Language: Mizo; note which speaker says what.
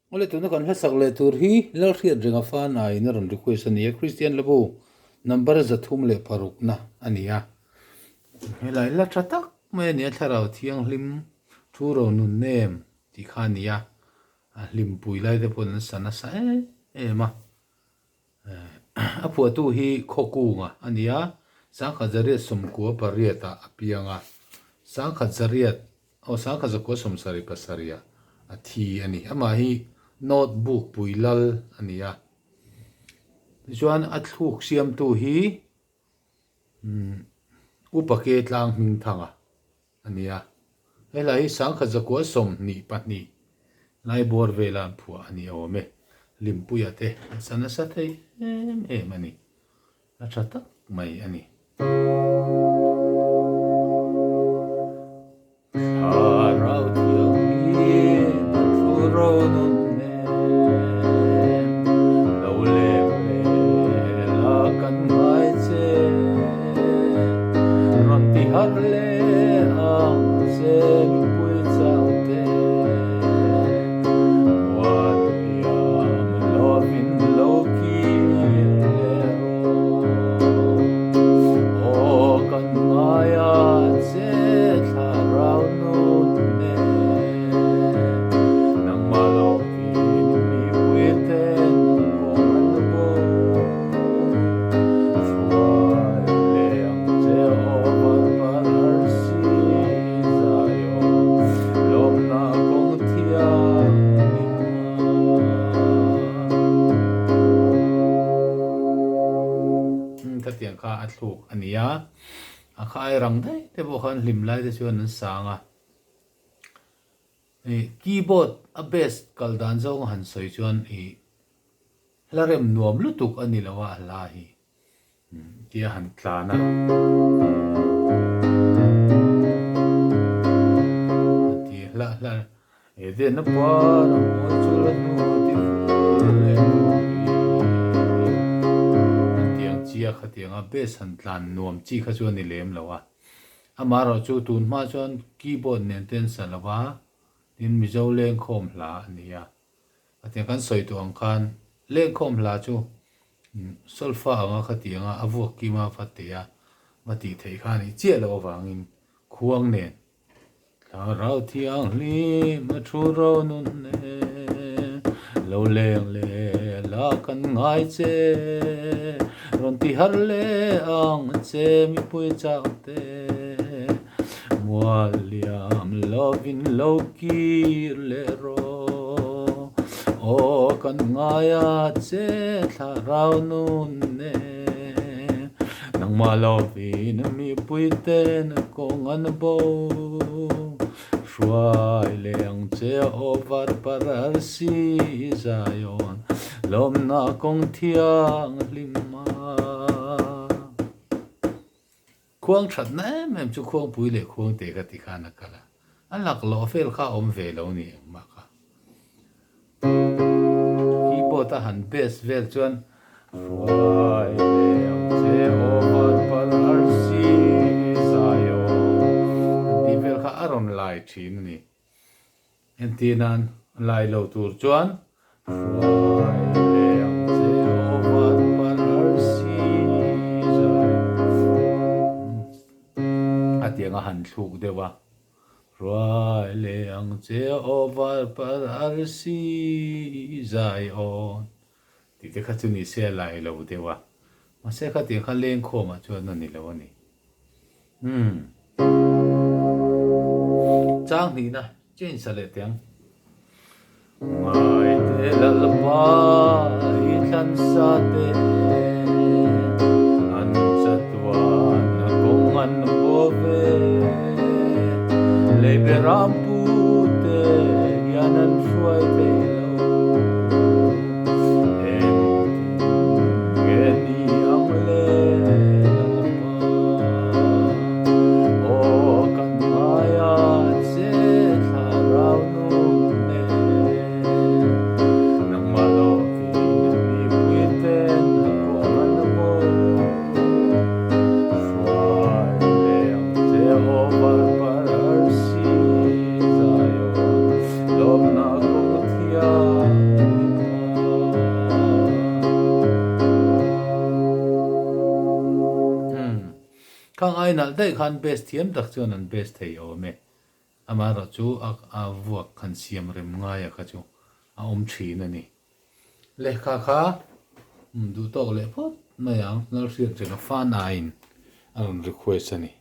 Speaker 1: Awle tuna kan hlasak leh tur hi Lalhriat Renga Fanaiin a rawn request a ni a, Kristian Labu number 306 na a ni a. Helai hla tha tak mai a ni a, Thlarau Thianghlim thu ro nun nem tih kha a ni a, a hlimpui lai te pawhin an sa nasa em em a. A phuahtu hi Khawkunga a ni a, sangkhat zariat sawmkua pariatah a piang a, sangkhat zariat aw sangkhat zakua sawmsarih pasarihah a thi a ni. Amah hi North Bukpui lal a ni a, tichuan a thluk siamtu hi Upa Ke Tlang Hmingthanga a ni a. Helai hi sangkhat zakua 22 lai bawr vela an phuah a ni awm e. Hlimpuia te an sa nasa thei em em a ni. A tha tak mai a ni. Thlarau Thianghlim a thu ro nun nen lo leng leh la kan ngai che. Rawn ti harh leh ang che mipui chau te. Muan hiam lovin lo kir leh rawh. Aw kan ngai a che thlarau nun nen. Nangmah lovin mipui ten kawng an bo. Hruai leh ang che aw varpar har si zai aw lawmna kawng thiang hlim a. Khatiang kha a thluk a ni a, a kha ai rang daih te pawh khan hlim lai te chuan an sang a. Keyboard a bass kal dan zawng a han sawi chuan ih Hla rem nuam lutuk a ni lo a, a hla hi tia han tlan a. A ti hla hla Eden a par a mawi chu la hnu a ti vul leh turin an ti ang chi a, khatianga bass han tlan nuam chi kha chu a ni lem lo a. Amaherawhchu chu tun hma chuan keyboard nen te an sa lo va, tin Mizo lengkhawm hla a ni a. Khatiang kan sawi tawh ang khan lengkhawm hla chu solfa anga khatianga a vuak kima va teh a, va tih theih kha a nih chiah loh avangin khuang nen Thlarau Thianghlim a thu ro nun nen lo leng leh la kan ngai che, rawn ti harh leh ang che mipui chak te. Mual liam lovin lo kir leh rawh, aw kan ngai a che thlarau nun e. Nangmah lovin mipui ten kawng an bo, hruai leh ang che aw varpar arsi Zion, lawmna kawng thianghlim a. Khuang thatna em em chu Khuangpui leh Khuangte ka ti khan a kal a, a laklawh vel kha a awm ve lo ni engmah kha. Keyboard a han bass vel chuan Hruai leh ang che aw varpar arsi Zion an tih vel kha a rawn lai thin a ni. Entir nan lai lo tur chuan Hruai leh ang che aw varpar arsi zai a tiang a han thluk deuh a. Hruai leh ang che aw varpar arsi zai awn tih te kha chu ni se a lai lo deuh a. Mahse khatiang kha lengkhawmah chuan a ni lo a ni. Umm. Chang hnihna change a leh teh ang. Ngaite Lalpa i thlansa te an chatuan a kawng an bo ve. Lei beram pu te hian an hruai thei lo. Engtin nge ni ang le Lalpa? Aw kan ngaia che thlarau nun nen, nangmah lovin mipui ten kawng an bo. Hruai leh ang che aw varpar arsi. Khang ai nalh daih khan bass thiam tak chuan an bass thei awm e. Amaherawh chu a a vuak han siam rem ngaia kha chu a awm thin a ni. Lehkha kha duh tawk leh phawt mai ang, Lalhriat renga fan aiin a rawn request a ni.